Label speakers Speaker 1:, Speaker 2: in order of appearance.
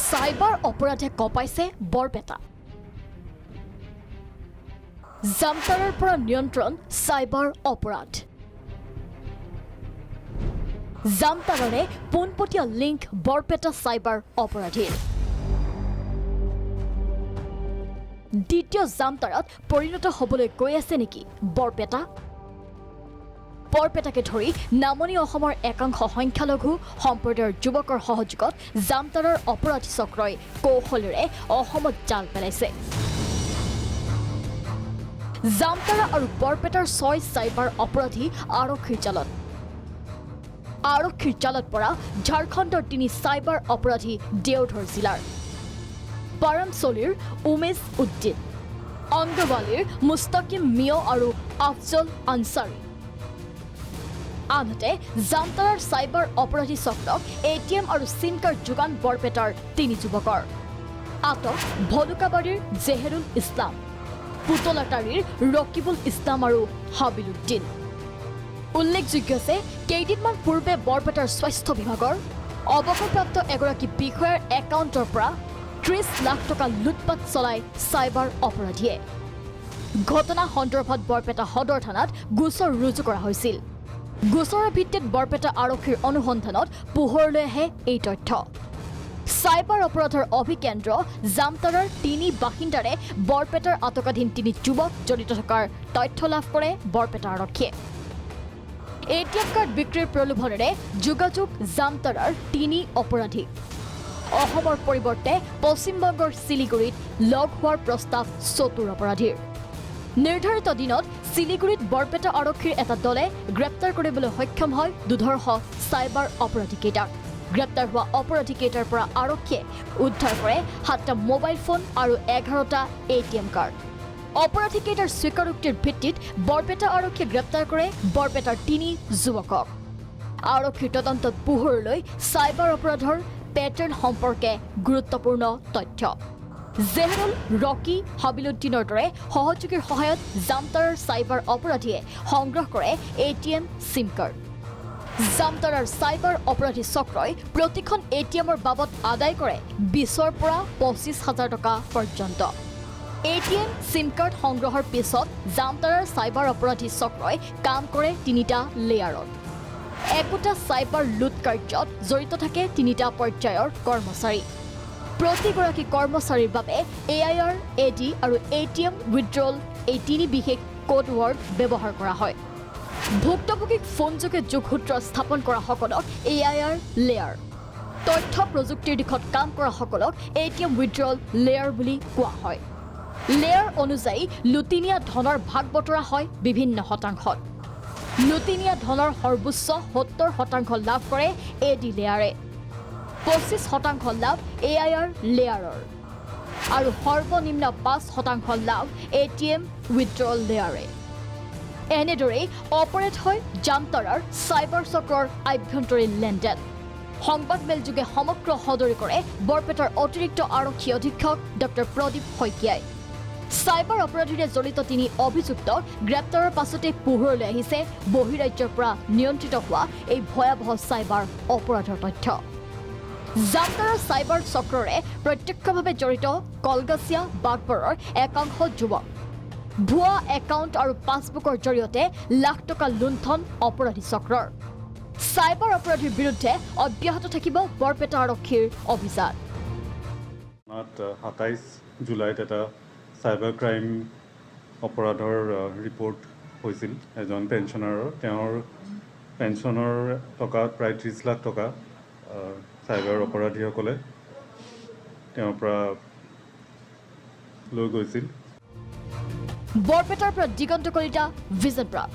Speaker 1: Cyber অপৰাধে কঁপাইছে Barpeta. জামতাৰাৰ পৰা নিয়ন্ত্ৰণ cyber অপৰাধ। জামতাৰাৰে পোনপটীয়া লিংক বৰপেটা চাইবাৰ অপৰাধীৰ। দ্বিতীয় জামতাৰাত পৰিণত হ'বলৈ গৈ আছে নেকি বৰপেটা? বৰপেটাকে ধৰি নামনি অসমৰ একাংশ সংখ্যালঘু সম্প্ৰদায়ৰ যুৱকৰ সহযোগত জামতাৰাৰ অপৰাধী চক্ৰই কৌশলেৰে অসমত জাল পেলাইছে। জামতাৰা আৰু বৰপেটাৰ 6 চাইবাৰ অপৰাধী আৰক্ষীৰ জালত। আৰক্ষীৰ জালত পৰা ঝাৰখণ্ডৰ 3 চাইবাৰ অপৰাধী দেওধৰ জিলাৰ পাৰামচলিৰ উমেশ উদ্দিন, অংগৱালীৰ মুস্তাকিম মিঅ আৰু আফজল আনচাৰী। আনহাতে জামতাৰাৰ চাইবাৰ অপৰাধী চক্ৰক এটিএম আৰু চিম কাৰ্ড যোগান বৰপেটাৰ 3 যুৱকৰ। আটক ভলুকাবাৰীৰ জেহেৰুল ইছলাম, পুতলাটাৰীৰ ৰকিবুল ইছলাম আৰু হাবিল উদ্দিন। উল্লেখযোগ্য যে কেইদিনমান পূৰ্বে বৰপেটাৰ স্বাস্থ্য বিভাগৰ অৱসৰপ্ৰাপ্ত এগৰাকী বিষয়াৰ একাউণ্টৰ পৰা 30 লাখ টকা লুটপাত চলাই চাইবাৰ অপৰাধীয়ে। ঘটনা সন্দৰ্ভত বৰপেটা সদৰ থানাত গোচৰ ৰুজু কৰা হৈছিল। গোচৰৰ ভিত্তিত বৰপেটা আৰক্ষীৰ অনুসন্ধানত পোহৰলৈ আহে এই তথ্য। চাইবাৰ অপৰাধৰ অভিকেন্দ্ৰ জামতাৰাৰ 3 বাসিন্দাৰে বৰপেটাৰ আটকাধীন 3 যুৱক জড়িত থকাৰ তথ্য লাভ কৰে বৰপেটা আৰক্ষীয়ে। এটিএম কাৰ্ড বিক্ৰীৰ প্ৰলোভনেৰে যোগাযোগ জামতাৰাৰ 3 অপৰাধী। অসমৰ পৰিৱৰ্তে পশ্চিমবংগৰ শিলিগুৰিত লগ হোৱাৰ প্ৰস্তাৱ চতুৰ অপৰাধীৰ। নিৰ্ধাৰিত দিনত শিলিগুৰিত বৰপেটা আৰক্ষীৰ এটা দলে গ্ৰেপ্তাৰ কৰিবলৈ সক্ষম হয় দুধৰ্ষ চাইবাৰ অপৰাধীকেইটাক। গ্ৰেপ্তাৰ হোৱা অপৰাধীকেইটাৰ পৰা আৰক্ষীয়ে উদ্ধাৰ কৰে 7টা মোবাইল ফোন আৰু 11টা এটিএম কাৰ্ড। অপৰাধীকেইটাৰ স্বীকাৰোক্তিৰ ভিত্তিত বৰপেটা আৰক্ষীয়ে গ্ৰেপ্তাৰ কৰে বৰপেটাৰ 3 যুৱকক। আৰক্ষীৰ তদন্তত পোহৰলৈ চাইবাৰ অপৰাধৰ পেটাৰ্ণ সম্পৰ্কে গুৰুত্বপূৰ্ণ তথ্য। জেহৰুল, ৰকি, হাবিলুদ্দিনৰ দৰে সহযোগীৰ সহায়ত জামতাৰাৰ চাইবাৰ অপৰাধীয়ে সংগ্ৰহ কৰে এটিএম চিম কাৰ্ড। জামতাৰাৰ চাইবাৰ অপৰাধী চক্ৰই প্ৰতিখন এটিএমৰ বাবদ আদায় কৰে 20ৰ পৰা 25 হাজাৰ টকা পৰ্যন্ত। এটিএম চিম কাৰ্ড সংগ্ৰহৰ পিছত জামতাৰাৰ চাইবাৰ অপৰাধী চক্ৰই কাম কৰে 3টা লেয়াৰত। একোটা চাইবাৰ লুট কাৰ্যত জড়িত থাকে 3টা পৰ্যায়ৰ কৰ্মচাৰী। প্ৰতিগৰাকী কৰ্মচাৰীৰ বাবে এআইআৰ, এডি আৰু এটিএম উইড্ৰল এই 3 বিশেষ কোড ৱৰ্ড ব্যৱহাৰ কৰা হয়। ভুক্তভোগীক ফোনযোগে যোগসূত্ৰ স্থাপন কৰাসকলক এআইআৰ লেয়াৰ, তথ্য প্ৰযুক্তিৰ দিশত কাম কৰাসকলক এটিএম উইড্ৰল লেয়াৰ বুলি কোৱা হয়। লেয়াৰ অনুযায়ী লুটিনীয়া ধনৰ ভাগ বতৰা হয় বিভিন্ন শতাংশত। লুটিনীয়া ধনৰ সৰ্বোচ্চ 70% লাভ কৰে এডি লেয়াৰে, 25% লাভ এআইআৰ লেয়াৰৰ আৰু সৰ্বনিম্ন 5% লাভ এটিএম উইড্ৰল লেয়াৰে। এনেদৰেই অপাৰেট হয় জামতাৰাৰ চাইবাৰ চক্ৰৰ আভ্যন্তৰীণ লেনদেন। সংবাদমেলযোগে সমগ্ৰ সদৰি কৰে বৰপেটাৰ অতিৰিক্ত আৰক্ষী অধীক্ষক ডক্টৰ প্ৰদীপ শইকীয়াই। চাইবাৰ অপৰাধীৰে জড়িত 3 অভিযুক্তক গ্ৰেপ্তাৰৰ পাছতে পোহৰলৈ আহিছে বহিৰাজ্যৰ পৰা নিয়ন্ত্ৰিত হোৱা এই ভয়াৱহ চাইবাৰ অপৰাধৰ তথ্য। জামতাৰাৰ চাইবাৰ চক্ৰৰে প্ৰত্যক্ষভাৱে জড়িত কলগাছিয়া বাগবৰৰ একাংশ যুৱক। ভুৱা একাউণ্ট আৰু পাছবুকৰ জৰিয়তে লাখ টকা লুণ্ঠন অপৰাধী চক্ৰৰ। চাইবাৰ অপৰাধীৰ বিৰুদ্ধে অব্যাহত থাকিব বৰপেটা আৰক্ষীৰ অভিযান।
Speaker 2: 27 জুলাইত এটা চাইবাৰ ক্ৰাইম অপৰাধৰ ৰিপৰ্ট হৈছিল এজন পেঞ্চনাৰৰ। তেওঁৰ পেঞ্চনৰ টকা প্ৰায় 30 লাখ টকা চাইবাৰ অপৰাধীসকলে তেওঁৰ পৰা লৈ গৈছিল।
Speaker 1: বৰপেটাৰ পৰা দিগন্ত কলিতা, ভিজন প্ৰাগ।